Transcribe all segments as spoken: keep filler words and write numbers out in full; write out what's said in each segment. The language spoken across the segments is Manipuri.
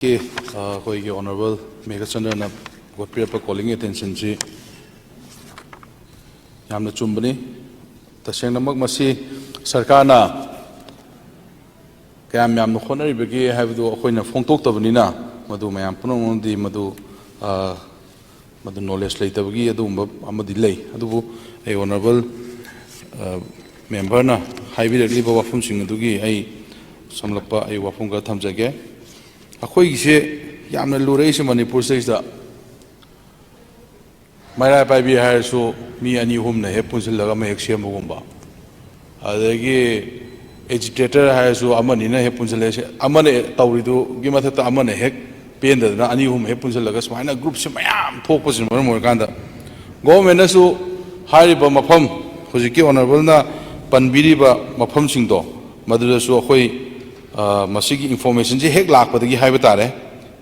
ꯀꯤ, ꯑ, ꯑꯩꯈꯣꯏꯒꯤ ꯑꯣꯅꯔꯦꯕꯜ ꯃꯦꯘꯆꯟꯗ꯭ꯔꯅ ꯄꯨꯈꯠꯄꯤꯔꯛꯄ ꯀꯣꯂꯤꯡ ꯑꯦꯇꯦꯟꯁꯟꯁꯤ ꯌꯥꯝꯅ ꯆꯨꯝꯕꯅꯤ꯫ ꯇꯁꯦꯡꯅꯃꯛ ꯃꯁꯤ ꯁꯔꯀꯥꯔꯅ ꯀꯌꯥꯝ ꯌꯥꯝꯅ ꯍꯣꯠꯅꯔꯤꯕꯒꯦ ꯍꯥꯏꯕꯗꯨ ꯑꯩꯈꯣꯏꯅ ꯐꯣꯡꯗꯣꯛꯇꯕꯅꯤꯅ, ꯃꯗꯨ ꯃꯌꯥꯝ ꯄꯨꯝꯅꯃꯛꯅꯗꯤ ꯃꯗꯨ, ꯑ, ꯃꯗꯨ ꯅꯣꯂꯦꯖ ꯂꯩꯇꯕꯒꯤ ꯑꯗꯨꯒꯨꯝꯕ ꯑꯃꯗꯤ ꯂꯩ꯫ ꯑꯗꯨꯕꯨ ꯑꯩ ꯑꯣꯅꯔꯦꯕꯜ, ꯑ, ꯃꯦꯝꯕꯔꯅ ꯍꯥꯏꯕꯤꯔꯛꯂꯤꯕ ꯋꯥꯐꯝꯁꯤꯡ ꯑꯗꯨꯒꯤ ꯑꯩ ꯁꯝꯂꯞꯄ ꯑꯩ ꯋꯥꯐꯝ ꯈꯔ ꯊꯝꯖꯒꯦ꯫ ꯑꯩꯈꯣꯏꯒꯤꯁꯦ ꯌꯥꯝꯅ ꯂꯨꯔꯛꯏꯁꯦ ꯃꯅꯤꯄꯨꯔꯁꯤꯗꯩꯁꯤꯗ꯫ ꯃꯩꯔꯥ ꯄꯥꯏꯕꯤ ꯍꯥꯏꯔꯁꯨ ꯃꯤ ꯑꯅꯤ ꯑꯍꯨꯝꯅ ꯍꯦꯛ ꯄꯨꯟꯁꯤꯜꯂꯒ ꯑꯃ ꯍꯦꯛ ꯁꯦꯝꯕꯒꯨꯝꯕ, ꯑꯗꯒꯤ ꯑꯦꯖꯤꯇꯦꯇꯔ ꯍꯥꯏꯔꯁꯨ ꯑꯃꯅꯤꯅ ꯍꯦꯛ ꯄꯨꯟꯁꯤꯜꯂꯦ, ꯑꯃꯅ ꯇꯧꯔꯤꯗꯨꯒꯤ ꯃꯊꯛꯇ ꯑꯃꯅ ꯍꯦꯛ ꯄꯦꯟꯗꯗꯅ ꯑꯅꯤ ꯑꯍꯨꯝ ꯍꯦꯛ ꯄꯨꯟꯁꯤꯜꯂꯒ ꯁꯨꯃꯥꯏꯅ ꯒ꯭ꯔꯨꯞꯁꯦ ꯃꯌꯥꯝ ꯊꯣꯛꯄꯁꯤꯅ ꯃꯔꯝ ꯑꯣꯏꯔꯀꯥꯟꯗ ꯒꯣꯚꯔꯟꯃꯦꯟꯅꯁꯨ ꯍꯥꯏꯔꯤꯕ ꯃꯐꯝ, ꯍꯧꯖꯤꯛꯀꯤ ꯑꯣꯅꯔꯦꯕꯜꯅ ꯄꯟꯕꯤꯔꯤꯕ ꯃꯐꯝꯁꯤꯡꯗꯣ, ꯃꯗꯨꯗꯁꯨ ꯑꯩꯈꯣꯏ, ꯑ, ꯃꯁꯤꯒꯤ ꯏꯟꯐꯣꯔꯃꯦꯁꯟꯁꯦ ꯍꯦꯛ ꯂꯥꯛꯄꯗꯒꯤ ꯍꯥꯏꯕ ꯇꯥꯔꯦ,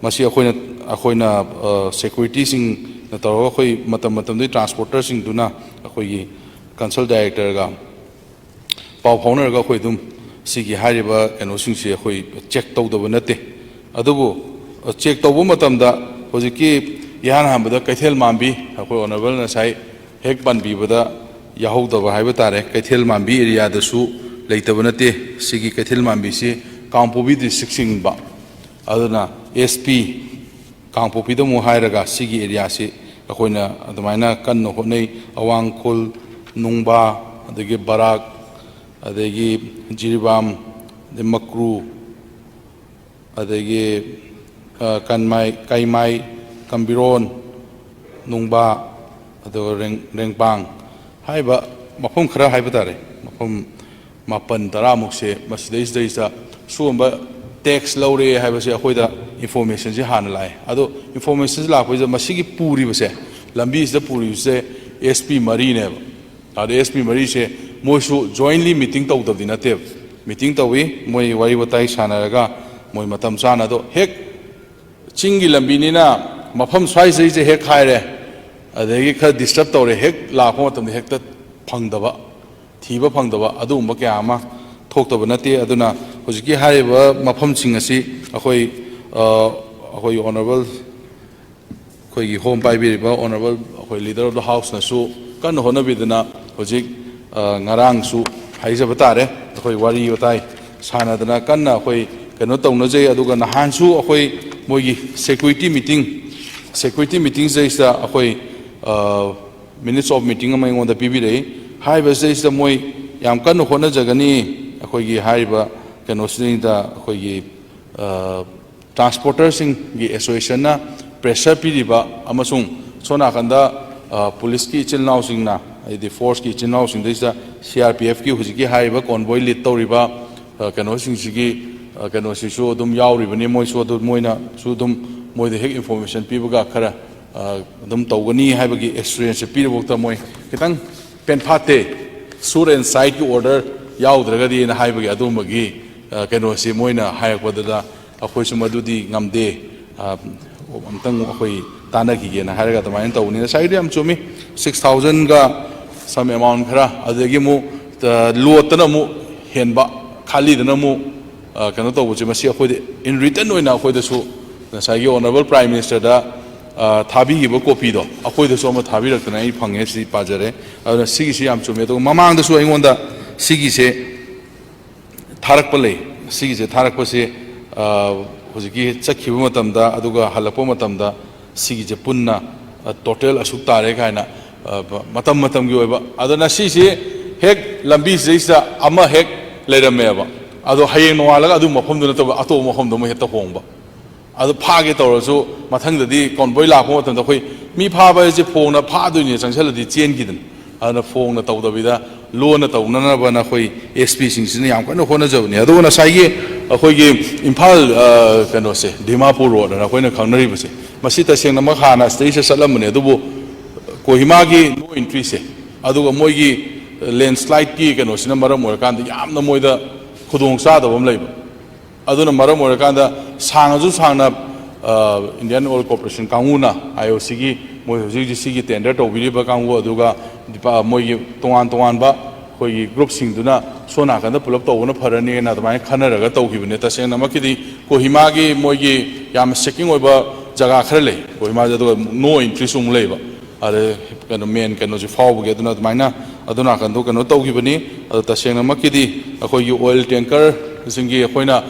ꯃꯁꯤ ꯑꯩꯈꯣꯏꯅ, ꯑꯩꯈꯣꯏꯅ, ꯑ, ꯁꯦꯀ꯭ꯌꯨꯔꯤꯇꯤꯁꯤꯡꯅ ꯇꯧꯔꯒ ꯑꯩꯈꯣꯏ ꯃꯇꯝ ꯃꯇꯝꯗꯨꯒꯤ ꯇ꯭ꯔꯥꯟꯁꯄꯣꯔꯇꯔꯁꯤꯡꯗꯨꯅ ꯑꯩꯈꯣꯏꯒꯤ ꯀꯟꯁꯜ ꯗꯥꯏꯔꯦꯛꯇꯔꯒ ꯄꯥꯎ ꯐꯥꯎꯅꯔꯒ ꯑꯩꯈꯣꯏ ꯑꯗꯨꯝ ꯁꯤꯒꯤ ꯍꯥꯏꯔꯤꯕ ꯀꯩꯅꯣꯁꯤꯡꯁꯦ ꯑꯩꯈꯣꯏ ꯆꯦꯛ ꯇꯧꯗꯕ ꯅꯠꯇꯦ꯫ ꯑꯗꯨꯕꯨ ꯆꯦꯛ ꯇꯧꯕ ꯃꯇꯝꯗ ꯍꯧꯖꯤꯛꯀꯤ ꯏꯍꯥꯟ ꯍꯥꯟꯕꯗ ꯀꯩꯊꯦꯜ ꯃꯥꯟꯕꯤ, ꯑꯩꯈꯣꯏ ꯑꯣꯅꯔꯦꯕꯜꯅ ꯉꯁꯥꯏ ꯍꯦꯛ ꯄꯟꯕꯤꯕꯗ ꯌꯥꯍꯧꯗꯕ ꯍꯥꯏꯕ ꯇꯥꯔꯦ, ꯀꯩꯊꯦꯜ ꯃꯥꯟꯕꯤ ꯑꯦꯔꯤꯌꯥꯗꯁꯨ ꯂꯩꯇꯕ ꯅꯠꯇꯦ꯫ ꯁꯤꯒꯤ ꯀꯩꯊꯦꯜ ꯃꯥꯟꯕꯤꯁꯤ ꯀꯥꯡꯄꯣꯛꯄꯤ ꯗꯤꯁꯇ꯭ꯔꯤꯛ ꯆꯤꯡꯕ, ꯑꯗꯨꯅ ꯑꯦꯁ ꯄꯤ ꯀꯥꯡꯄꯣꯛꯄꯤꯗ ꯑꯃꯨꯛ ꯍꯥꯏꯔꯒ ꯁꯤꯒꯤ ꯑꯦꯔꯤꯌꯥꯁꯤ ꯑꯩꯈꯣꯏꯅ ꯑꯗꯨꯃꯥꯏꯅ ꯀꯟꯅ ꯍꯣꯠꯅꯩ꯫ ꯑꯋꯥꯡ ꯈꯨꯜ, ꯅꯨꯡꯕꯥ, ꯑꯗꯒꯤ ꯕꯔꯥꯛ, ꯑꯗꯒꯤ ꯖꯤꯔꯤꯕꯥꯝ, ꯑꯗꯩ ꯃꯀ꯭ꯔꯨ, ꯑꯗꯒꯤ, ꯑ, ꯀꯟꯃꯥꯏ, ꯀꯩꯃꯥꯏ, ꯀꯝꯕꯤꯔꯣꯟ, ꯅꯨꯡꯕꯥ, ꯑꯗꯨꯒ ꯔꯦꯡ-, ꯔꯦꯡꯄꯥꯡ ꯍꯥꯏꯔꯤꯕ ꯃꯐꯝ ꯈꯔ ꯍꯥꯏꯕ ꯇꯥꯔꯦ, ꯃꯐꯝ ꯃꯥꯄꯟ ꯇꯔꯥꯃꯨꯛꯁꯦ ꯃꯁꯤꯗꯩꯁꯤꯗꯩꯁꯤꯗ ꯁꯤꯒꯨꯝꯕ ꯇꯦꯛꯁ ꯂꯧꯔꯦ ꯍꯥꯏꯕꯁꯦ ꯑꯩꯈꯣꯏꯗ ꯏꯟꯐꯣꯔꯃꯦꯁꯟꯁꯦ ꯍꯥꯟꯅ ꯂꯥꯛꯑꯦ꯫ ꯑꯗꯣ ꯏꯟꯐꯣꯔꯃꯦꯁꯟꯁꯦ ꯂꯥꯛꯄꯁꯤꯗ ꯃꯁꯤꯒꯤ ꯄꯨꯔꯤꯕꯁꯦ, ꯂꯝꯕꯤꯁꯤꯗ ꯄꯨꯔꯤꯕꯁꯦ ꯑꯦꯁ ꯄꯤ ꯃꯔꯤꯅꯦꯕ꯫ ꯑꯗ ꯑꯦꯁ ꯄꯤ ꯃꯔꯤꯁꯦ ꯃꯣꯏꯁꯨ ꯖꯣꯏꯟꯂꯤ ꯃꯤꯇꯤꯡ ꯇꯧꯗꯕꯗꯤ ꯅꯠꯇꯦꯕ꯫ ꯃꯤꯇꯤꯡ ꯇꯧꯏ, ꯃꯣꯏ ꯋꯥꯔꯤ ꯋꯥꯇꯥꯏ ꯁꯥꯟꯅꯔꯒ ꯃꯣꯏ ꯃꯇꯝ ꯆꯥꯅ, ꯑꯗꯣ ꯍꯦꯛ ꯆꯤꯡꯒꯤ ꯂꯝꯕꯤꯅꯤꯅ ꯃꯐꯝ ꯁ꯭ꯋꯥꯏꯁꯤꯗꯩꯁꯦ ꯍꯦꯛ ꯍꯥꯏꯔꯦ, ꯑꯗꯒꯤ ꯈꯔ ꯗꯤꯁꯇꯔꯕ ꯇꯧꯔꯦ, ꯍꯦꯛ ꯂꯥꯛꯄ ꯃꯇꯝꯗ ꯍꯦꯛꯇ ꯐꯪꯗꯕ, ꯊꯤꯕ ꯐꯪꯗꯕ ꯑꯗꯨꯒꯨꯝꯕ ꯀꯌꯥ ꯑꯃ ꯊꯣꯛꯇꯕ ꯅꯠꯇꯦ꯫ ꯑꯗꯨꯅ ꯍꯧꯖꯤꯛꯀꯤ ꯍꯥꯏꯔꯤꯕ ꯃꯐꯝꯁꯤꯡ ꯑꯁꯤ ꯑꯩꯈꯣꯏ, ꯑꯩꯈꯣꯏꯒꯤ ꯑꯣꯅꯔꯦꯕꯜ ꯑꯩꯈꯣꯏꯒꯤ ꯍꯣꯝ ꯄꯥꯏꯕꯤꯔꯤꯕ ꯑꯣꯅꯔꯦꯕꯜ ꯑꯩꯈꯣꯏ ꯂꯤꯗꯔ ꯑꯣꯐ ꯗ ꯍꯥꯎꯁꯅꯁꯨ ꯀꯟꯅ ꯍꯣꯠꯅꯕꯤꯗꯅ ꯍꯧꯖꯤꯛ ꯉꯔꯥꯡꯁꯨ ꯍꯥꯏꯖꯕ ꯇꯥꯔꯦ, ꯑꯩꯈꯣꯏ ꯋꯥꯔꯤ ꯋꯥꯇꯥꯏ ꯁꯥꯟꯅꯗꯅ ꯀꯟꯅ ꯑꯩꯈꯣꯏ ꯀꯩꯅꯣ ꯇꯧꯅꯖꯩ꯫ ꯑꯗꯨꯒ ꯅꯍꯥꯟꯁꯨ ꯑꯩꯈꯣꯏ ꯃꯣꯏꯒꯤ ꯁꯦꯀ꯭ꯌꯨꯔꯤꯇꯤ ꯃꯤꯇꯤꯡ ꯁꯦꯀ꯭ꯌꯨꯔꯤꯇꯤ ꯃꯤꯇꯤꯡꯁꯤꯗꯩꯁꯤꯗ ꯑꯩꯈꯣꯏ ꯃꯤꯅꯤꯠꯁ ꯑꯣꯐ ꯃꯤꯇꯤꯡ ꯑꯃ ꯑꯩꯉꯣꯟꯗ ꯄꯤꯕꯤꯔꯛꯏ꯫ ꯍꯥꯏꯔꯤꯕꯁꯤꯗꯩꯁꯤꯗ ꯃꯣꯏ ꯌꯥꯝ ꯀꯟꯅ ꯍꯣꯠꯅꯖꯒꯅꯤ꯫ ꯑꯩꯈꯣꯏꯒꯤ ꯍꯥꯏꯔꯤꯕ ꯀꯩꯅꯣꯁꯤꯗꯩꯗ ꯑꯩꯈꯣꯏꯒꯤ ꯇ꯭ꯔꯥꯟꯁꯄꯣꯔꯇꯔꯁꯤꯡꯒꯤ ꯑꯦꯁꯣꯁꯤꯌꯦꯁꯟꯅ ꯄ꯭ꯔꯦꯁꯔ ꯄꯤꯔꯤꯕ ꯑꯃꯁꯨꯡ ꯁꯣꯝ ꯅꯥꯀꯟꯗ ꯄꯨꯂꯤꯁꯀꯤ ꯏꯆꯤꯜ ꯏꯅꯥꯎꯁꯤꯡꯅ, ꯍꯥꯏꯗꯤ ꯐꯣꯔꯁꯀꯤ ꯏꯆꯤꯜ ꯏꯅꯥꯎꯁꯤꯡꯗꯩꯁꯤꯗ ꯁꯤ ꯑꯥꯔ ꯄꯤ ꯑꯦꯐꯀꯤ ꯍꯧꯖꯤꯛꯀꯤ ꯍꯥꯏꯔꯤꯕ ꯀꯣꯟꯕꯣꯏ ꯂꯤꯗ ꯇꯧꯔꯤꯕ ꯀꯩꯅꯣꯁꯤꯡꯁꯤꯒꯤ ꯀꯩꯅꯣꯁꯤꯁꯨ ꯑꯗꯨꯝ ꯌꯥꯎꯔꯤꯕꯅꯤ꯫ ꯃꯣꯏꯁꯨ ꯑꯗꯨ ꯃꯣꯏꯅꯁꯨ ꯑꯗꯨꯝ ꯃꯣꯏꯗ ꯍꯦꯛ ꯏꯟꯐꯣꯔꯃꯦꯁꯟ ꯄꯤꯕꯒ ꯈꯔ ꯑꯗꯨꯝ ꯇꯧꯒꯅꯤ ꯍꯥꯏꯕꯒꯤ ꯑꯦꯁꯨꯔꯦꯟꯁꯁꯦ ꯄꯤꯔꯕꯐꯥꯎꯗ ꯃꯣꯏ ꯈꯤꯇꯪ ꯄꯦꯟꯐꯥꯠꯇꯦ꯫ ꯁꯨꯠ ꯑꯦꯟ ꯁꯥꯏꯠꯀꯤ ꯑꯣꯔꯗꯔ ꯌꯥꯎꯗ꯭ꯔꯒꯗꯤꯅ ꯍꯥꯏꯕꯒꯤ ꯑꯗꯨꯝꯕꯒꯤ ꯀꯩꯅꯣꯁꯤ ꯃꯣꯏꯅ ꯍꯥꯏꯔꯛꯄꯗꯨꯗ ꯑꯩꯈꯣꯏꯁꯨ ꯃꯗꯨꯗꯤ ꯉꯝꯗꯦ, ꯑꯝꯇꯪ ꯑꯩꯈꯣꯏ ꯇꯥꯟꯅꯈꯤꯒꯦꯅ ꯍꯥꯏꯔꯒ ꯑꯗꯨꯃꯥꯏꯅ ꯇꯧꯕꯅꯤ꯫ ꯉꯁꯥꯏꯒꯤꯗꯤ ꯌꯥꯝ ꯆꯨꯝꯃꯤ, ꯁꯤꯛꯁ ꯊꯥꯎꯖꯟꯒ ꯁꯝ ꯑꯦꯃꯥꯎꯟ ꯈꯔ, ꯑꯗꯨꯗꯒꯤ ꯑꯃꯨꯛ ꯂꯣꯠꯇꯅ ꯑꯃꯨꯛ ꯍꯦꯟꯕ, ꯈꯥꯂꯤꯗꯅ ꯑꯃꯨꯛ ꯀꯩꯅꯣ ꯇꯧꯕꯁꯦ, ꯃꯁꯤ ꯑꯩꯈꯣꯏꯗ ꯏꯟ ꯔꯤꯇꯟ ꯑꯣꯏꯅ ꯑꯩꯈꯣꯏꯗꯁꯨ ꯉꯁꯥꯏꯒꯤ ꯑꯣꯅꯔꯦꯕꯜ ꯄ꯭ꯔꯥꯏꯝ ꯃꯤꯅꯤꯁꯇꯔꯗ ꯊꯥꯕꯤꯈꯤꯕ ꯀꯣꯄꯤꯗꯣ ꯑꯩꯈꯣꯏꯗꯁꯨ ꯑꯃ ꯊꯥꯕꯤꯔꯛꯇꯅ ꯑꯩ ꯐꯪꯉꯦ, ꯁꯤ ꯄꯥꯖꯔꯦ꯫ ꯑꯗꯨꯅ ꯁꯤꯒꯤꯁꯤ ꯌꯥꯝ ꯆꯨꯝꯃꯦ꯫ ꯑꯗꯨꯒ ꯃꯃꯥꯡꯗꯁꯨ ꯑꯩꯉꯣꯟꯗ ꯁꯤꯒꯤꯁꯦ ꯊꯥꯔꯛꯄ ꯂꯩ꯫ ꯁꯤꯒꯤꯁꯦ ꯊꯥꯔꯛꯄꯁꯦ ꯍꯧꯖꯤꯛꯀꯤ ꯆꯠꯈꯤꯕ ꯃꯇꯝꯗ ꯑꯗꯨꯒ ꯍꯜꯂꯛꯄ ꯃꯇꯝꯗ ꯁꯤꯒꯤꯁꯦ ꯄꯨꯟꯅ ꯇꯣꯇꯦꯜ ꯑꯁꯨꯛ ꯇꯥꯔꯦ ꯀꯥꯏꯅ ꯃꯇꯝ ꯃꯇꯝꯒꯤ ꯑꯣꯏꯕ꯫ ꯑꯗꯨꯅ ꯁꯤꯁꯤ ꯍꯦꯛ ꯂꯝꯕꯤꯁꯤꯗꯩꯁꯤꯗ ꯑꯃ ꯍꯦꯛ ꯂꯩꯔꯝꯃꯦꯕ, ꯑꯗꯣ ꯍꯌꯦꯡ ꯅꯣꯡꯉꯥꯜꯂꯒ ꯑꯗꯨ ꯃꯐꯝꯗꯨ ꯅꯠꯇꯕ ꯑꯇꯣꯞꯄ ꯃꯐꯝꯗ ꯑꯃꯨꯛ ꯍꯦꯛꯇ ꯍꯣꯡꯕ꯫ ꯑꯗꯨ ꯐꯥꯒꯦ ꯇꯧꯔꯁꯨ ꯃꯊꯪꯗꯗꯤ ꯀꯣꯟꯕꯣꯏ ꯂꯥꯛꯄ ꯃꯇꯝꯗ ꯑꯩꯈꯣꯏ ꯃꯤ ꯐꯥꯕ ꯍꯥꯏꯁꯦ ꯐꯣꯡꯅ ꯐꯥꯗꯣꯏꯅꯦ, ꯆꯪꯁꯜꯂꯗꯤ ꯆꯦꯟꯈꯤꯗꯅ꯫ ꯑꯗꯨꯅ ꯐꯣꯡꯅ ꯇꯧꯗꯕꯤꯗ ꯂꯣꯟꯅ ꯇꯧꯅꯅꯕꯅ ꯑꯩꯈꯣꯏ ꯑꯦꯁ ꯄꯤꯁꯤꯡꯁꯤꯅ ꯌꯥꯝ ꯀꯟꯅ ꯍꯣꯠꯅꯖꯕꯅꯤ꯫ ꯑꯗꯨꯒ ꯉꯁꯥꯏꯒꯤ ꯑꯩꯈꯣꯏꯒꯤ ꯏꯝꯐꯥꯜ ꯀꯩꯅꯣꯁꯦ, ꯗꯤꯃꯥꯄꯨꯔ ꯔꯣꯗ ꯑꯅ ꯑꯩꯈꯣꯏꯅ ꯈꯪꯅꯔꯤꯕꯁꯦ, ꯃꯁꯤ ꯇꯁꯦꯡꯅꯃꯛ ꯍꯥꯟꯅ ꯁꯤꯗꯩꯁꯤꯗ ꯆꯠꯂꯝꯕꯅꯦ, ꯑꯗꯨꯕꯨ ꯀꯣꯍꯤꯃꯥꯒꯤ ꯅꯣ ꯏꯟꯇ꯭ꯔꯤꯁꯦ ꯑꯗꯨꯒ ꯃꯣꯏꯒꯤ ꯂꯦꯟꯁ꯭ꯂꯥꯏꯗꯀꯤ ꯀꯩꯅꯣꯁꯤꯅ ꯃꯔꯝ ꯑꯣꯏꯔꯀꯥꯟꯗ ꯌꯥꯝꯅ ꯃꯣꯏꯗ ꯈꯨꯗꯣꯡ ꯆꯥꯗꯕ ꯑꯃ ꯂꯩꯕ꯫ ꯑꯗꯨꯅ ꯃꯔꯝ ꯑꯣꯏꯔꯀꯥꯟꯗ ꯁꯥꯡꯉꯁꯨ ꯁꯥꯡꯅ ꯏꯟꯗꯤꯌꯥꯟ ꯑꯣꯏꯜ ꯀꯣꯔꯄꯣꯔꯦꯁꯟ ꯀꯥꯡꯕꯨꯅ, ꯑꯥꯏ ꯑꯣ ꯁꯤꯒꯤ, ꯃꯣꯏ ꯍꯧꯖꯤꯛ ꯍꯧꯖꯤꯛ ꯁꯤꯒꯤ ꯇꯦꯟꯗꯔ ꯇꯧꯕꯤꯔꯤꯕ ꯀꯥꯡꯕꯨ, ꯑꯗꯨꯒ ꯗꯤꯄꯥ-, ꯃꯣꯏꯒꯤ ꯇꯣꯉꯥꯟ ꯇꯣꯉꯥꯟꯕ ꯑꯩꯈꯣꯏꯒꯤ ꯒ꯭ꯔꯨꯞꯁꯤꯡꯗꯨꯅ ꯁꯣꯝ ꯅꯥꯀꯟꯗ ꯄꯨꯂꯞ ꯇꯧꯕꯅ ꯐꯔꯅꯤꯅ ꯑꯗꯨꯃꯥꯏꯅ ꯈꯟꯅꯔꯒ ꯇꯧꯈꯤꯕꯅꯦ꯫ ꯇꯁꯦꯡꯅꯃꯛꯀꯤꯗꯤ ꯀꯣꯍꯤꯃꯥꯒꯤ ꯃꯣꯏꯒꯤ ꯌꯥꯝ ꯁꯦꯀꯤꯡ ꯑꯣꯏꯕ ꯖꯒꯥ ꯈꯔ ꯂꯩ ꯀꯣꯍꯤꯃꯥꯁꯦ, ꯑꯗꯨꯒ ꯅꯣ ꯑꯦꯟꯇ꯭ꯔꯤꯁꯨ ꯑꯃꯨꯛ ꯂꯩꯕ꯫ ꯑꯗ ꯀꯩꯅꯣ ꯃꯦꯟ ꯀꯩꯅꯣꯁꯦ ꯐꯥꯎꯕꯒꯤ ꯑꯗꯨꯅ ꯑꯗꯨꯃꯥꯏꯅ ꯑꯗꯨ ꯅꯥꯀꯟꯗꯣ ꯀꯩꯅꯣ ꯇꯧꯈꯤꯕꯅꯤ꯫ ꯑꯗꯣ ꯇꯁꯦꯡꯅꯃꯛꯀꯤꯗꯤ ꯑꯩꯈꯣꯏꯒꯤ ꯑꯣꯏꯜ ꯇꯦꯡꯀꯔꯁꯤꯡꯒꯤ ꯑꯩꯈꯣꯏꯅ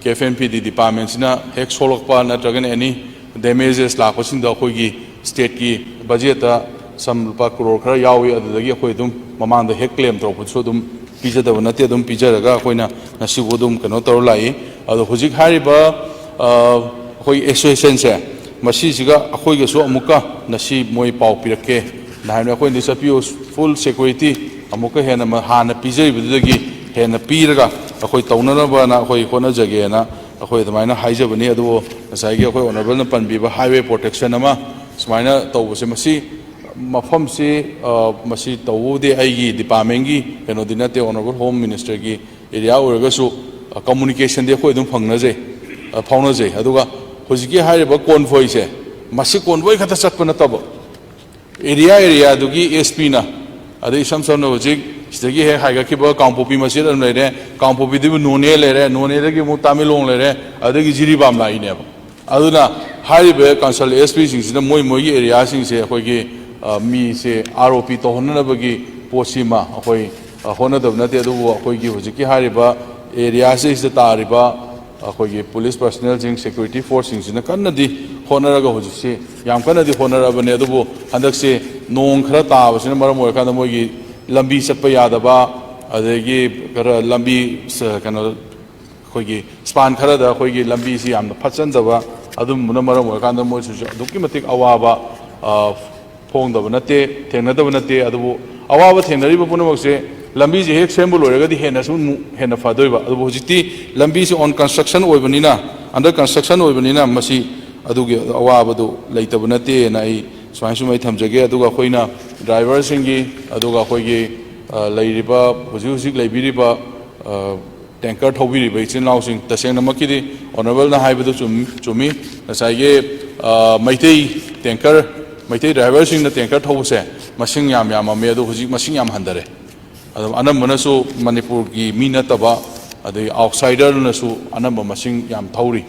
ꯀꯦ ꯑꯦꯐ ꯑꯦꯟ ꯄꯤ ꯗꯤ ꯗꯤꯄꯥꯔꯠꯃꯦꯟꯁꯤꯅ ꯍꯦꯛ ꯁꯣꯛꯂꯛꯄ ꯅꯠꯇ꯭ꯔꯒꯅ ꯑꯦꯅꯤ ꯗꯦꯃꯦꯖꯦꯁ ꯂꯥꯛꯄꯁꯤꯡꯗꯣ ꯑꯩꯈꯣꯏꯒꯤ ꯁ꯭ꯇꯦꯠꯀꯤ ꯕꯖꯦꯠꯇ ꯁꯝ ꯂꯨꯄꯥ ꯀ꯭ꯔꯣꯔ ꯈꯔ ꯌꯥꯎꯏ, ꯑꯗꯨꯗꯒꯤ ꯑꯩꯈꯣꯏ ꯑꯗꯨꯝ ꯃꯃꯥꯡꯗ ꯍꯦꯛ ꯀ꯭ꯂꯦꯝ ꯇꯧꯔꯛꯄꯗꯨꯁꯨ ꯑꯗꯨꯝ ꯄꯤꯖꯗꯕ ꯅꯠꯇꯦ, ꯑꯗꯨꯝ ꯄꯤꯖꯔꯒ ꯑꯩꯈꯣꯏꯅ ꯉꯁꯤꯕꯨ ꯑꯗꯨꯝ ꯀꯩꯅꯣ ꯇꯧꯔ ꯂꯥꯛꯏ꯫ ꯑꯗꯣ ꯍꯧꯖꯤꯛ ꯍꯥꯏꯔꯤꯕ, ꯑ, ꯑꯩꯈꯣꯏ ꯑꯦꯁꯣꯁꯤꯌꯦꯁꯟꯁꯦ, ꯃꯁꯤꯁꯤꯒ ꯑꯩꯈꯣꯏꯒꯁꯨ ꯑꯃꯨꯛꯀ ꯉꯁꯤ ꯃꯣꯏ ꯄꯥꯎ ꯄꯤꯔꯛꯀꯦ꯫ ꯅꯍꯥꯟ ꯑꯩꯈꯣꯏꯅ ꯆꯠꯄꯤꯌꯨ, ꯐꯨꯜ ꯁꯦꯀ꯭ꯌꯨꯔꯤꯇꯤ ꯑꯃꯨꯛꯀ ꯍꯦꯟꯅ ꯃ-, ꯍꯥꯟꯅ ꯄꯤꯖꯔꯤꯕꯗꯨꯗꯒꯤ ꯍꯦꯟꯅ ꯄꯤꯔꯒ ꯑꯩꯈꯣꯏ ꯇꯧꯅꯅꯕꯅ ꯑꯩꯈꯣꯏ ꯍꯣꯠꯅꯖꯒꯦꯅ ꯑꯩꯈꯣꯏ ꯑꯗꯨꯃꯥꯏꯅ ꯍꯥꯏꯖꯕꯅꯤ꯫ ꯑꯗꯨꯕꯨ ꯉꯁꯥꯏꯒꯤ ꯑꯩꯈꯣꯏ ꯑꯣꯅꯔꯦꯕꯜꯅ ꯄꯟꯕꯤꯕ ꯍꯥꯏꯋꯦ ꯄ꯭ꯔꯣꯇꯦꯛꯁꯟ ꯑꯃ ꯁꯨꯃꯥꯏꯅ ꯇꯧꯕꯁꯦ, ꯃꯁꯤ ꯃꯐꯝꯁꯤ, ꯑ, ꯃꯁꯤ ꯇꯧꯕꯕꯨꯗꯤ ꯑꯩꯒꯤ ꯗꯤꯄꯥꯔꯠꯃꯦꯟꯒꯤ ꯀꯩꯅꯣꯗꯤ ꯅꯠꯇꯦ, ꯑꯣꯅꯔꯦꯕꯜ ꯍꯣꯝ ꯃꯤꯅꯤꯁꯇꯔꯒꯤ ꯑꯦꯔꯤꯌꯥ ꯑꯣꯏꯔꯒꯁꯨ, ꯑ, ꯀꯝꯃꯨꯅꯤꯀꯦꯁꯟꯗꯤ ꯑꯩꯈꯣꯏ ꯑꯗꯨꯝ ꯐꯪꯅꯖꯩ, ꯑ, ꯐꯥꯎꯅꯖꯩ꯫ ꯑꯗꯨꯒ ꯍꯧꯖꯤꯛꯀꯤ ꯍꯥꯏꯔꯤꯕ ꯀꯣꯟꯚꯣꯏꯁꯦ, ꯃꯁꯤ ꯀꯣꯟꯚꯣꯏ ꯈꯛꯇ ꯆꯠꯄ ꯅꯠꯇꯕ, ꯑꯦꯔꯤꯌꯥ ꯑꯦꯔꯤꯌꯥꯗꯨꯒꯤ ꯑꯦꯁ ꯄꯤꯅ, ꯑꯗꯩ ꯏꯁꯝ ꯁꯝꯅ ꯍꯧꯖꯤꯛ ꯁꯤꯗꯒꯤ ꯍꯦꯛ ꯍꯥꯏꯒꯠꯈꯤꯕ ꯀꯥꯡꯄꯣꯛꯄꯤ ꯃꯆꯦꯠ ꯑꯃ ꯂꯩꯔꯦ, ꯀꯥꯡꯄꯣꯛꯄꯤꯗꯒꯤ ꯅꯣꯅꯦ ꯂꯩꯔꯦ, ꯅꯣꯅꯦꯗꯒꯤ ꯑꯃꯨꯛ ꯇꯥꯃꯦꯡꯂꯣꯡ ꯂꯩꯔꯦ, ꯑꯗꯒꯤ ꯖꯤꯔꯤꯕꯥꯝ ꯂꯥꯛꯏꯅꯦꯕ꯫ ꯑꯗꯨꯅ ꯍꯥꯏꯔꯤꯕ ꯀꯟꯁꯜ ꯑꯦꯁ ꯄꯤꯁꯤꯡꯁꯤꯅ ꯃꯣꯏ ꯃꯣꯏꯒꯤ ꯑꯦꯔꯤꯌꯥꯁꯤꯡꯁꯦ ꯑꯩꯈꯣꯏꯒꯤ, ꯑ, ꯃꯤꯁꯦ ꯑꯥꯔ ꯑꯣ ꯄꯤ ꯇꯧꯍꯟꯅꯅꯕꯒꯤ ꯄꯣꯠꯁꯤꯃ ꯑꯩꯈꯣꯏ, ꯑ, ꯍꯣꯠꯅꯗꯕ ꯅꯠꯇꯦ꯫ ꯑꯗꯨꯕꯨ ꯑꯩꯈꯣꯏꯒꯤ ꯍꯧꯖꯤꯛꯀꯤ ꯍꯥꯏꯔꯤꯕ ꯑꯦꯔꯤꯌꯥꯁꯤꯗ ꯇꯥꯔꯤꯕ ꯑꯩꯈꯣꯏꯒꯤ ꯄꯨꯂꯤꯁ ꯄꯔꯁꯅꯦꯜꯁꯤꯡ, ꯁꯦꯀ꯭ꯌꯨꯔꯤꯇꯤ ꯐꯣꯔꯁꯁꯤꯡꯁꯤꯅ ꯀꯟꯅꯗꯤ ꯍꯣꯠꯅꯔꯒ ꯍꯧꯖꯤꯛꯁꯤ ꯌꯥꯝ ꯀꯟꯅꯗꯤ ꯍꯣꯠꯅꯔꯕꯅꯦ꯫ ꯑꯗꯨꯕꯨ ꯍꯟꯗꯛꯁꯦ ꯅꯣꯡ ꯈꯔ ꯇꯥꯕꯁꯤꯅ ꯃꯔꯝ ꯑꯣꯏꯔꯀꯥꯟꯗ ꯃꯣꯏꯒꯤ ꯂꯝꯕꯤ ꯆꯠꯄ ꯌꯥꯗꯕ, ꯑꯗꯒꯤ ꯈꯔ ꯂꯝꯕꯤ ꯁ-, ꯀꯩꯅꯣ, ꯑꯩꯈꯣꯏꯒꯤ ꯁ꯭ꯄꯥꯟ ꯈꯔꯗ ꯑꯩꯈꯣꯏꯒꯤ ꯂꯝꯕꯤꯁꯤ ꯌꯥꯝꯅ ꯐꯠꯆꯟꯗꯕ, ꯑꯗꯨꯝꯕꯅ ꯃꯔꯝ ꯑꯣꯏꯔꯀꯥꯟꯗ ꯃꯣꯏꯁꯤꯁꯨ ꯑꯗꯨꯛꯀꯤ ꯃꯇꯤꯛ ꯑꯋꯥꯕ, ꯑ, ꯐꯣꯡꯗꯕ ꯅꯠꯇꯦ, ꯊꯦꯡꯅꯗꯕ ꯅꯠꯇꯦ꯫ ꯑꯗꯨꯕꯨ ꯑꯋꯥꯕ ꯊꯦꯡꯅꯔꯤꯕ ꯄꯨꯝꯅꯃꯛꯁꯦ ꯂꯝꯕꯤꯁꯦ ꯍꯦꯛ ꯁꯦꯝꯕ ꯂꯣꯏꯔꯒꯗꯤ ꯍꯦꯟꯅꯁꯨ ꯑꯃꯨꯛ ꯍꯦꯟꯅ ꯐꯗꯣꯏꯕ꯫ ꯑꯗꯨꯕꯨ ꯍꯧꯖꯤꯛꯇꯤ ꯂꯝꯕꯤꯁꯦ on construction ꯑꯣꯏꯕꯅꯤꯅ, under construction ꯑꯣꯏꯕꯅꯤꯅ ꯃꯁꯤ ꯑꯗꯨꯒꯤ ꯑꯋꯥꯕꯗꯨ ꯂꯩꯇꯕ ꯅꯠꯇꯦꯅ ꯑꯩ ꯁꯨꯃꯥꯏꯅ ꯁꯨꯝ ꯑꯩ ꯊꯝꯖꯒꯦ꯫ ꯑꯗꯨꯒ ꯑꯩꯈꯣꯏꯅ ꯗ꯭ꯔꯥꯏꯚꯔꯁꯤꯡꯒꯤ, ꯑꯗꯨꯒ ꯑꯩꯈꯣꯏꯒꯤ, ꯑ, ꯂꯩꯔꯤꯕ, ꯍꯧꯖꯤꯛ ꯍꯧꯖꯤꯛ ꯂꯩꯕꯤꯔꯤꯕ, ꯑ, ꯇꯦꯡꯀꯔ ꯊꯧꯕꯤꯔꯤꯕ ꯏꯆꯤꯜ ꯏꯅꯥꯎꯁꯤꯡ, ꯇꯁꯦꯡꯅꯃꯛꯀꯤꯗꯤ ꯑꯣꯅꯔꯦꯕꯜꯅ ꯍꯥꯏꯕꯗꯨ ꯆꯨꯝ-, ꯆꯨꯝꯃꯤ꯫ ꯉꯁꯥꯏꯒꯤ, ꯑ, ꯃꯩꯇꯩ ꯇꯦꯡꯀꯔ, ꯃꯩꯇꯩ ꯗ꯭ꯔꯥꯏꯚꯔꯁꯤꯡꯅ ꯇꯦꯡꯀꯔ ꯊꯧꯕꯁꯦ ꯃꯁꯤꯡ ꯌꯥꯝ ꯌꯥꯝꯃꯝꯃꯦ, ꯑꯗꯣ ꯍꯧꯖꯤꯛ ꯃꯁꯤꯡ ꯌꯥꯝ ꯍꯟꯊꯔꯦ꯫ ꯑꯗꯨꯝ ꯑꯅꯝꯕꯅꯁꯨ ꯃꯅꯤꯄꯨꯔꯒꯤ ꯃꯤ ꯅꯠꯇꯕ, ꯑꯗꯒꯤ ꯑꯥꯎꯠꯁꯥꯏꯗꯔꯅꯁꯨ ꯑꯅꯝꯕ ꯃꯁꯤꯡ ꯌꯥꯝ ꯊꯧꯔꯤ꯫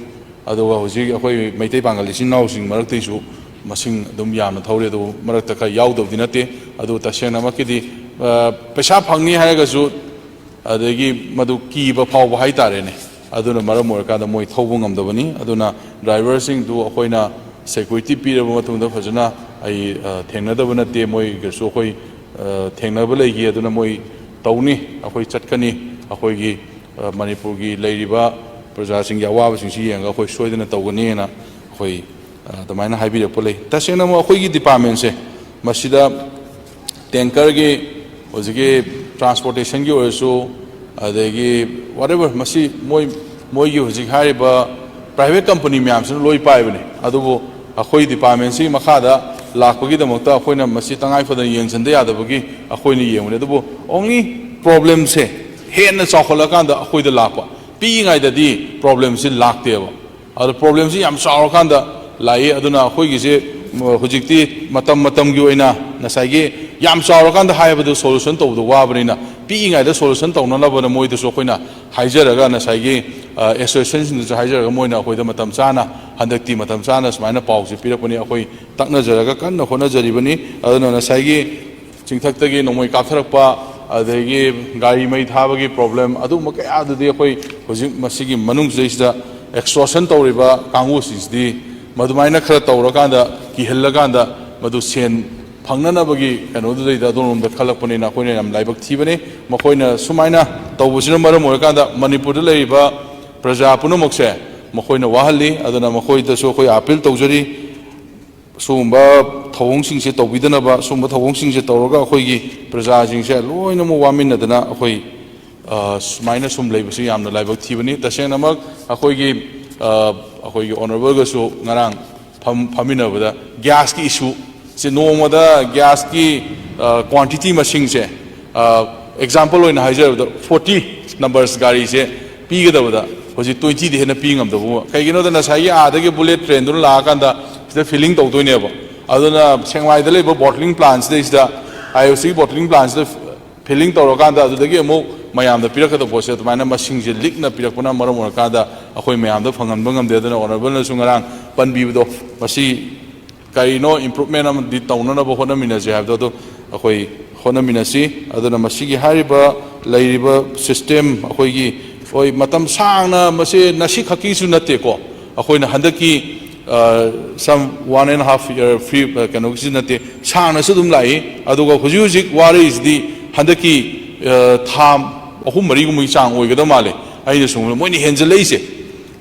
ꯑꯗꯨꯒ ꯍꯧꯖꯤꯛ ꯑꯩꯈꯣꯏ ꯃꯩꯇꯩ ꯄꯥꯉꯜ ꯏꯆꯤꯟ ꯏꯅꯥꯎꯁꯤꯡ ꯃꯔꯛꯇꯩꯁꯨ ꯃꯁꯤꯡ ꯑꯗꯨꯝ ꯌꯥꯝꯅ ꯊꯧꯔꯤ꯫ ꯑꯗꯨꯕꯨ ꯃꯔꯛꯇ ꯈꯔ ꯌꯥꯎꯗꯕꯗꯤ ꯅꯠꯇꯦ꯫ ꯑꯗꯨ ꯇꯁꯦꯡꯅꯃꯛꯀꯤꯗꯤ, ꯑ, ꯄꯩꯁꯥ ꯐꯪꯅꯤ ꯍꯥꯏꯔꯒꯁꯨ, ꯑꯗꯒꯤ ꯃꯗꯨ ꯀꯤꯕ ꯐꯥꯎꯕ ꯍꯥꯏꯇꯥꯔꯦꯅꯦ, ꯑꯗꯨꯅ ꯃꯔꯝ ꯑꯣꯏꯔꯀꯥꯟꯗ ꯃꯣꯏ ꯊꯧꯕ ꯉꯝꯗꯕꯅꯤ꯫ ꯑꯗꯨꯅ ꯗ꯭ꯔꯥꯏꯚꯔꯁꯤꯡꯗꯨ ꯑꯩꯈꯣꯏꯅ ꯁꯦꯀ꯭ꯌꯨꯔꯤꯇꯤ ꯄꯤꯔꯕ ꯃꯇꯨꯡꯗ ꯐꯖꯅ ꯑꯩ, ꯑ, ꯊꯦꯡꯅꯗꯕ ꯅꯠꯇꯦ꯫ ꯃꯣꯏꯒꯁꯨ ꯑꯩꯈꯣꯏ, ꯑ, ꯊꯦꯡꯅꯕ ꯂꯩꯈꯤ꯫ ꯑꯗꯨꯅ ꯃꯣꯏ ꯇꯧꯅꯤ, ꯑꯩꯈꯣꯏ ꯆꯠꯀꯅꯤ, ꯑꯩꯈꯣꯏꯒꯤ, ꯑ, ꯃꯅꯤꯄꯨꯔꯒꯤ ꯂꯩꯔꯤꯕ ꯄ꯭ꯔꯖꯥꯁꯤꯡꯒꯤ ꯑꯋꯥꯕꯁꯤꯡꯁꯤ ꯌꯦꯡꯉꯒ ꯑꯩꯈꯣꯏ ꯁꯣꯏꯗꯅ ꯇꯧꯒꯅꯤꯅ ꯑꯩꯈꯣꯏ, ꯑ, ꯑꯗꯨꯃꯥꯏꯅ ꯍꯥꯏꯕꯤꯔꯛꯄ ꯂꯩ꯫ ꯇꯁꯦꯡꯅꯃꯛ ꯑꯩꯈꯣꯏꯒꯤ ꯗꯤꯄꯥꯔꯠꯃꯦꯟꯁꯦ ꯃꯁꯤꯗ ꯇꯦꯡꯀꯔꯒꯤ, ꯍꯧꯖꯤꯛꯀꯤ ꯇ꯭ꯔꯥꯟꯁꯄꯣꯔꯇꯦꯁꯟꯒꯤ ꯑꯣꯏꯔꯁꯨ, ꯑꯗꯒꯤ whatever, ꯃꯁꯤ ꯃꯣꯏ, ꯃꯣꯏꯒꯤ ꯍꯧꯖꯤꯛ ꯍꯥꯏꯔꯤꯕ ꯄ꯭ꯔꯥꯏꯚꯦꯠ ꯀꯝꯄꯅꯤ ꯃꯌꯥꯝꯁꯤꯅ ꯂꯣꯏ ꯄꯥꯏꯕꯅꯤ꯫ ꯑꯗꯨꯕꯨ ꯑꯩꯈꯣꯏ ꯗꯤꯄꯥꯔꯠꯃꯦꯟꯁꯤꯒꯤ ꯃꯈꯥꯗ ꯂꯥꯛꯄꯒꯤꯗꯃꯛꯇ ꯑꯩꯈꯣꯏꯅ ꯃꯁꯤ ꯇꯉꯥꯏ ꯐꯗꯅ ꯌꯦꯡꯁꯤꯟꯗ ꯌꯥꯗꯕꯒꯤ ꯑꯩꯈꯣꯏꯅ ꯌꯦꯡꯕꯅꯤ꯫ ꯑꯗꯨꯕꯨ only ꯄ꯭ꯔꯣꯕ꯭ꯂꯦꯝꯁꯦ ꯍꯦꯟꯅ ꯆꯥꯎꯈꯠꯂꯀꯥꯟꯗ ꯑꯩꯈꯣꯏꯗ ꯂꯥꯛꯄ, ꯄꯤꯛꯏꯉꯩꯗꯗꯤ ꯄ꯭ꯔꯣꯕ꯭ꯂꯦꯝꯁꯤ ꯂꯥꯛꯇꯦꯕ꯫ ꯑꯗꯣ ꯄ꯭ꯔꯣꯕ꯭ꯂꯦꯝꯁꯤ ꯌꯥꯝ ꯆꯥꯎꯔꯀꯥꯟꯗ ꯂꯥꯛꯏ꯫ ꯑꯗꯨꯅ ꯑꯩꯈꯣꯏꯒꯤꯁꯦ, ꯎꯝ, ꯍꯧꯖꯤꯛꯇꯤ ꯃꯇꯝ ꯃꯇꯝꯒꯤ ꯑꯣꯏꯅ ꯉꯁꯥꯏꯒꯤ ꯌꯥꯝ ꯆꯥꯎꯔꯀꯥꯟꯗ ꯍꯥꯏꯕꯗꯨ ꯁꯣꯂꯨꯁꯟ ꯇꯧꯕꯗꯣ ꯋꯥꯕꯅꯤꯅ, ꯄꯤꯛꯏꯉꯩꯗ ꯁꯣꯂꯨꯁꯟ ꯇꯧꯅꯅꯕꯅ ꯃꯣꯏꯗꯁꯨ ꯑꯩꯈꯣꯏꯅ ꯍꯥꯏꯖꯔꯒ, ꯉꯁꯥꯏꯒꯤ, ꯑ, ꯑꯦꯁꯣꯁꯤꯌꯦꯁꯟꯁꯤꯡꯗꯁꯨ ꯍꯥꯏꯖꯔꯒ, ꯃꯣꯏꯅ ꯑꯩꯈꯣꯏꯗ ꯃꯇꯝ ꯆꯥꯅ, ꯍꯟꯗꯛꯇꯤ ꯃꯇꯝ ꯆꯥꯅ ꯁꯨꯃꯥꯏꯅ ꯄꯥꯎꯁꯦ ꯄꯤꯔꯛꯄꯅꯤ꯫ ꯑꯩꯈꯣꯏ ꯇꯛꯅꯖꯔꯒ ꯀꯟꯅ ꯍꯣꯠꯅꯖꯔꯤꯕꯅꯤ꯫ ꯑꯗꯨꯅ ꯉꯁꯥꯏꯒꯤ ꯆꯤꯡꯊꯛꯇꯒꯤ ꯅꯣꯡꯃꯩ ꯀꯥꯞꯊꯔꯛꯄ, ꯑꯗꯒꯤ ꯒꯥꯔꯤ ꯃꯩ ꯊꯥꯕꯒꯤ ꯄ꯭ꯔꯣꯕ꯭ꯂꯦꯝ, ꯑꯗꯨꯒꯨꯝꯕ ꯀꯌꯥꯗꯨꯗꯤ ꯑꯩꯈꯣꯏ ꯍꯧꯖꯤꯛ ꯃꯁꯤꯒꯤ ꯃꯅꯨꯡꯁꯤꯗꯩꯁꯤꯗ ꯑꯦꯛꯁꯇꯣꯔꯁꯟ ꯇꯧꯔꯤꯕ ꯀꯥꯡꯕꯨꯁꯤꯡꯁꯤꯗꯤ ꯃꯗꯨꯃꯥꯏꯅ ꯈꯔ ꯇꯧꯔꯀꯥꯟꯗ, ꯀꯤꯍꯜꯂꯀꯥꯟꯗ, ꯃꯗꯨ ꯁꯦꯟ ꯐꯪꯅꯅꯕꯒꯤ ꯀꯩꯅꯣꯗꯨꯗꯩꯗ ꯑꯗꯣꯝꯂꯣꯝꯗ ꯈꯜꯂꯛꯄꯅꯤꯅ ꯑꯩꯈꯣꯏꯅ ꯌꯥꯝ ꯂꯥꯏꯕꯛ ꯊꯤꯕꯅꯤ꯫ ꯃꯈꯣꯏꯅ ꯁꯨꯃꯥꯏꯅ ꯇꯧꯕꯁꯤꯅ ꯃꯔꯝ ꯑꯣꯏꯔꯀꯥꯟꯗ ꯃꯅꯤꯄꯨꯔꯗ ꯂꯩꯔꯤꯕ ꯄ꯭ꯔꯖꯥ ꯄꯨꯝꯅꯃꯛꯁꯦ ꯃꯈꯣꯏꯅ ꯋꯥꯍꯜꯂꯤ꯫ ꯑꯗꯨꯅ ꯃꯈꯣꯏꯗꯁꯨ ꯑꯩꯈꯣꯏ ꯑꯥꯄꯤꯜ ꯇꯧꯖꯔꯤ꯫ ꯁꯤꯒꯨꯝꯕ ꯊꯧꯑꯣꯡꯁꯤꯡꯁꯦ ꯇꯧꯕꯤꯗꯅꯕ, ꯁꯤꯒꯨꯝꯕ ꯊꯧꯑꯣꯡꯁꯤꯡꯁꯦ ꯇꯧꯔꯒ ꯑꯩꯈꯣꯏꯒꯤ ꯄ꯭ꯔꯖꯥꯁꯤꯡꯁꯦ ꯂꯣꯏꯅꯃꯛ ꯋꯥꯃꯤꯟꯅꯗꯅ ꯑꯩꯈꯣꯏ, ꯑ, ꯁꯨꯃꯥꯏꯅ ꯁꯨꯝ ꯂꯩꯕꯁꯤ ꯌꯥꯝꯅ ꯂꯥꯏꯕꯛ ꯊꯤꯕꯅꯤ꯫ ꯇꯁꯦꯡꯅꯃꯛ ꯑꯩꯈꯣꯏꯒꯤ, ꯑ, ꯑꯩꯈꯣꯏꯒꯤ ꯑꯣꯅꯔꯦꯕꯜꯒꯁꯨ ꯉꯔꯥꯡ ꯐꯝ-, ꯐꯝꯃꯤꯟꯅꯕꯗ ꯒ꯭ꯌꯥꯁꯀꯤ ꯏꯁꯨꯁꯦ, ꯅꯣꯡꯃꯗ ꯒ꯭ꯌꯥꯁꯀꯤ, ꯑ, ꯀ꯭ꯋꯥꯟꯇꯤꯇꯤ ꯃꯁꯤꯡꯁꯦ, ꯑ, ꯑꯦꯛꯖꯥꯝꯄꯜ ꯑꯣꯏꯅ ꯍꯥꯏꯖꯔꯕꯗ, ꯐꯣꯔꯇꯤ ꯅꯝꯕꯔꯁ ꯒꯥꯔꯤꯁꯦ ꯄꯤꯒꯗꯕꯗ ꯍꯧꯖꯤꯛ ꯇ꯭ꯋꯦꯟꯇꯤꯗꯤ ꯍꯦꯟꯅ ꯄꯤ ꯉꯝꯗꯕ꯫ ꯀꯩꯒꯤꯅꯣꯗ ꯉꯁꯥꯏꯒꯤ ꯑꯥꯗꯒꯤ ꯕꯨꯂꯦꯠ ꯇ꯭ꯔꯦꯟꯗꯨꯅ ꯂꯥꯛꯑꯀꯥꯟꯗ ꯁꯤꯗ ꯐꯤꯂꯤꯡ ꯇꯧꯗꯣꯏꯅꯦꯕ꯫ ꯑꯗꯨꯅ ꯁꯦꯡꯃꯥꯏꯗ ꯂꯩꯕ ꯕꯣꯇꯂꯤꯡ ꯄ꯭ꯂꯥꯟꯁꯤꯗꯩꯁꯤꯗ, ꯑꯥꯏ ꯑꯣ ꯁꯤꯒꯤ ꯕꯣꯇꯂꯤꯡ ꯄ꯭ꯂꯥꯟꯁꯤꯗ ꯐꯤꯂꯤꯡ ꯇꯧꯔꯀꯥꯟꯗ ꯑꯗꯨꯗꯒꯤ ꯑꯃꯨꯛ ꯃꯌꯥꯝꯗ ꯄꯤꯔꯛꯀꯗꯕ ꯄꯣꯠꯁꯦ ꯑꯗꯨꯃꯥꯏꯅ ꯃꯁꯤꯡꯁꯦ ꯂꯤꯛꯅ ꯄꯤꯔꯛꯄꯅ ꯃꯔꯝ ꯑꯣꯏꯔꯀꯥꯟꯗ ꯑꯩꯈꯣꯏ ꯃꯌꯥꯝꯗ ꯐꯪꯍꯟꯕ ꯉꯝꯗꯦ꯫ ꯑꯗꯨꯅ ꯑꯣꯅꯔꯦꯕꯜꯅꯁꯨ ꯉꯔꯥꯡ ꯄꯟꯕꯤꯕꯗꯣ, ꯃꯁꯤ ꯀꯔꯤꯅꯣ ꯏꯝꯄ꯭ꯔꯨꯚꯃꯦꯟ ꯑꯃꯗꯤ ꯇꯧꯅꯅꯕ ꯍꯣꯠꯅꯃꯤꯟꯅꯁꯦ ꯍꯥꯏꯕꯗꯣ ꯑꯗꯨ ꯑꯩꯈꯣꯏ ꯍꯣꯠꯅꯃꯤꯟꯅꯁꯤ꯫ ꯑꯗꯨꯅ ꯃꯁꯤꯒꯤ ꯍꯥꯏꯔꯤꯕ ꯂꯩꯔꯤꯕ ꯁꯤꯁꯇꯦꯝ ꯑꯩꯈꯣꯏꯒꯤ, ꯍꯣꯏ, ꯃꯇꯝ ꯁꯥꯡꯅ, ꯃꯁꯤ ꯉꯁꯤꯈꯛꯀꯤꯁꯨ ꯅꯠꯇꯦꯀꯣ, ꯑꯩꯈꯣꯏꯅ ꯍꯟꯗꯛꯀꯤ some one and half year free ꯀꯩꯅꯣꯒꯤꯁꯨ ꯅꯠꯇꯦ, ꯁꯥꯡꯅꯁꯨ ꯑꯗꯨꯝ ꯂꯥꯛꯏ꯫ ꯑꯗꯨꯒ ꯍꯧꯖꯤꯛ ꯍꯧꯖꯤꯛ ꯋꯥꯔꯛꯏꯁꯤꯗꯤ ꯍꯟꯗꯛꯀꯤ ꯊꯥ ꯑꯍꯨꯝ ꯃꯔꯤꯒꯨꯝꯕꯒꯤ ꯆꯥꯡ ꯑꯣꯏꯒꯗꯕ ꯃꯥꯜꯂꯦ꯫ ꯑꯩꯅ ꯁꯨꯝ ꯃꯣꯏꯅ ꯍꯦꯟꯖꯜꯂꯛꯏꯁꯦ,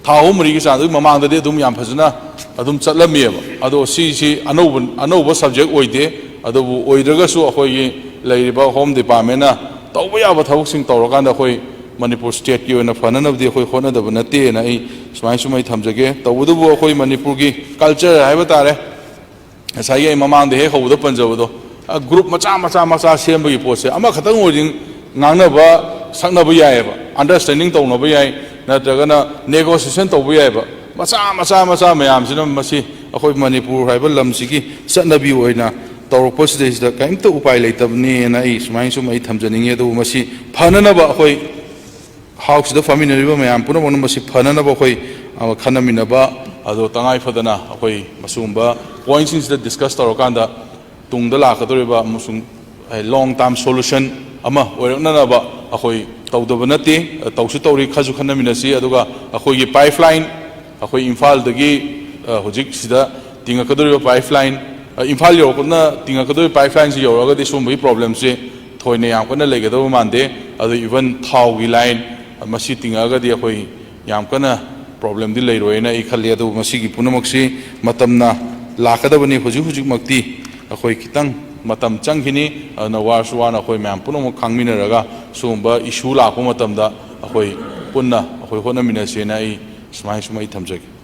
ꯊꯥ ꯑꯍꯨꯝ ꯃꯔꯤꯒꯤ ꯆꯥꯡꯗꯒꯤ ꯃꯃꯥꯡꯗꯗꯤ ꯑꯗꯨꯝ ꯌꯥꯝ ꯐꯖꯅ ꯑꯗꯨꯝ ꯆꯠꯂꯝꯃꯤꯑꯕ꯫ ꯑꯗꯣ ꯁꯤꯁꯤ ꯑꯅꯧꯕ, ꯑꯅꯧꯕ ꯁꯕꯖꯦꯛ ꯑꯣꯏꯗꯦ꯫ ꯑꯗꯨꯕꯨ ꯑꯣꯏꯗ꯭ꯔꯒꯁꯨ ꯑꯩꯈꯣꯏꯒꯤ ꯂꯩꯔꯤꯕ ꯍꯣꯝ ꯗꯤꯄꯥꯔꯠꯃꯦꯟꯅ ꯇꯧꯕ ꯌꯥꯕ ꯊꯕꯛꯁꯤꯡ ꯇꯧꯔꯀꯥꯟꯗ ꯑꯩꯈꯣꯏ ꯃꯅꯤꯄꯨꯔ ꯁ꯭ꯇꯦꯠꯀꯤ ꯑꯣꯏꯅ ꯐꯅꯅꯕꯗꯤ ꯑꯩꯈꯣꯏ ꯍꯣꯠꯅꯗꯕ ꯅꯠꯇꯦꯅ ꯑꯩ ꯁꯨꯃꯥꯏꯅ ꯁꯨꯝ ꯑꯩ ꯊꯝꯖꯒꯦ꯫ ꯇꯧꯕꯇꯕꯨ ꯑꯩꯈꯣꯏ ꯃꯅꯤꯄꯨꯔꯒꯤ ꯀꯜꯆꯔ ꯍꯥꯏꯕ ꯇꯥꯔꯦ, ꯉꯁꯥꯏꯒꯤ ꯑꯩ ꯃꯃꯥꯡꯗ ꯍꯦꯛ ꯍꯧꯕꯗ ꯄꯟꯖꯕꯗꯣ, ꯒ꯭ꯔꯨꯞ ꯃꯆꯥ ꯃꯆꯥ ꯃꯆꯥ ꯁꯦꯝꯕꯒꯤ ꯄꯣꯠꯁꯦ ꯑꯃꯈꯛꯇꯪ ꯑꯣꯏꯔꯗꯤ ꯉꯥꯡꯅꯕ ꯁꯛꯅꯕ ꯌꯥꯏꯑꯕ, ꯑꯟꯗꯔꯁꯇꯦꯟꯗꯤꯡ ꯇꯧꯅꯕ ꯌꯥꯏ, ꯅꯠꯇ꯭ꯔꯒꯅ ꯅꯦꯒꯣꯁꯤꯌꯦꯁꯟ ꯇꯧꯕ ꯌꯥꯏꯑꯕ꯫ ꯃꯆꯥ ꯃꯆꯥ ꯃꯆꯥ ꯃꯌꯥꯝꯁꯤꯅ ꯃꯁꯤ ꯑꯩꯈꯣꯏ ꯃꯅꯤꯄꯨꯔ ꯍꯥꯏꯕ ꯂꯝꯁꯤꯒꯤ ꯆꯠꯅꯕꯤ ꯑꯣꯏꯅ ꯇꯧꯔꯛꯄꯁꯤꯗꯩꯁꯤꯗ ꯀꯔꯤꯝꯇ ꯎꯄꯥꯏ ꯂꯩꯇꯕꯅꯦꯅ ꯑꯩ ꯁꯨꯃꯥꯏꯅ ꯁꯨꯝ ꯑꯩ ꯊꯝꯖꯅꯤꯡꯉꯤ꯫ ꯑꯗꯨꯕꯨ ꯃꯁꯤ ꯐꯅꯅꯕ ꯑꯩꯈꯣꯏ ꯍꯥꯎꯁꯁꯤꯗ ꯐꯝꯃꯤꯟꯅꯔꯤꯕ ꯃꯌꯥꯝ ꯄꯨꯝꯅꯃꯛꯅ ꯃꯁꯤ ꯐꯅꯅꯕ ꯑꯩꯈꯣꯏ, ꯑ, ꯈꯟꯅꯃꯤꯟꯅꯕ, ꯑꯗꯣ ꯇꯉꯥꯏ ꯐꯗꯅ ꯑꯩꯈꯣꯏ ꯃꯁꯤꯒꯨꯝꯕ ꯄꯣꯏꯟꯠꯁꯤꯡꯁꯤꯗ ꯗꯤꯁꯀꯁ ꯇꯧꯔꯀꯥꯟꯗ ꯇꯨꯡꯗ ꯂꯥꯛꯀꯗꯧꯔꯤꯕ ꯑꯃꯁꯨꯡ ꯂꯣꯡ ꯇꯥꯔꯝ ꯁꯣꯂꯨꯁꯟ ꯑꯃ ꯑꯣꯏꯔꯛꯅꯅꯕ ꯑꯩꯈꯣꯏ ꯇꯧꯗꯕ ꯅꯠꯇꯦ, ꯇꯧꯁꯨ ꯇꯧꯔꯤ, ꯈꯟꯁꯨ ꯈꯟꯅꯃꯤꯟꯅꯁꯤ꯫ ꯑꯗꯨꯒ ꯑꯩꯈꯣꯏꯒꯤ ꯄꯥꯏꯞꯂꯥꯏꯟ, ꯑꯩꯈꯣꯏ ꯏꯝꯐꯥꯜꯗꯒꯤ, ꯑ, ꯍꯧꯖꯤꯛ ꯁꯤꯗ ꯇꯤꯡꯉꯛꯀꯗꯧꯔꯤꯕ ꯄꯥꯏꯞꯂꯥꯏꯟ, ꯑ, ꯏꯝꯐꯥꯜ ꯌꯧꯔꯛꯄꯅ ꯇꯤꯡꯉꯛꯀꯗꯧꯔꯤꯕ ꯄꯥꯏꯞꯂꯥꯏꯟꯁꯤ ꯌꯧꯔꯛꯑꯒꯗꯤ ꯁꯤꯒꯨꯝꯕꯒꯤ ꯄ꯭ꯔꯣꯕ꯭ꯂꯦꯝꯁꯦ ꯊꯣꯏꯅ ꯌꯥꯝ ꯀꯟꯅ ꯂꯩꯒꯗꯕ ꯃꯥꯟꯗꯦ꯫ ꯑꯗꯣ ꯏꯚꯟ ꯊꯥꯎꯒꯤ ꯂꯥꯏꯟ, ꯑ, ꯃꯁꯤ ꯇꯤꯡꯉꯛꯑꯒꯗꯤ ꯑꯩꯈꯣꯏ ꯌꯥꯝ ꯀꯟꯅ ꯄ꯭ꯔꯣꯕ꯭ꯂꯦꯝꯗꯤ ꯂꯩꯔꯣꯏꯅ ꯑꯩ ꯈꯜꯂꯤ꯫ ꯑꯗꯨꯕꯨ ꯃꯁꯤꯒꯤ ꯄꯨꯝꯅꯃꯛꯁꯤ ꯃꯇꯝꯅ ꯂꯥꯛꯀꯗꯕꯅꯤ꯫ ꯍꯧꯖꯤꯛ ꯍꯧꯖꯤꯛꯃꯛꯇꯤ ꯑꯩꯈꯣꯏ ꯈꯤꯇꯪ ꯃꯇꯝ ꯆꯪꯈꯤꯅꯤ꯫ ꯑꯗꯨꯅ ꯋꯥꯔꯁꯨ ꯋꯥꯅ ꯑꯩꯈꯣꯏ ꯃꯌꯥꯝ ꯄꯨꯝꯅꯃꯛ ꯈꯪꯃꯤꯟꯅꯔꯒ ꯁꯤꯒꯨꯝꯕ ꯏꯁꯨ ꯂꯥꯛꯄ ꯃꯇꯝꯗ ꯑꯩꯈꯣꯏ ꯄꯨꯟꯅ ꯑꯩꯈꯣꯏ ꯍꯣꯠꯅꯃꯤꯟꯅꯁꯦꯅ ꯑꯩ ꯁꯨꯃꯥꯏ ꯁꯨꯝ ꯑꯩ ꯊꯝꯖꯒꯦ꯫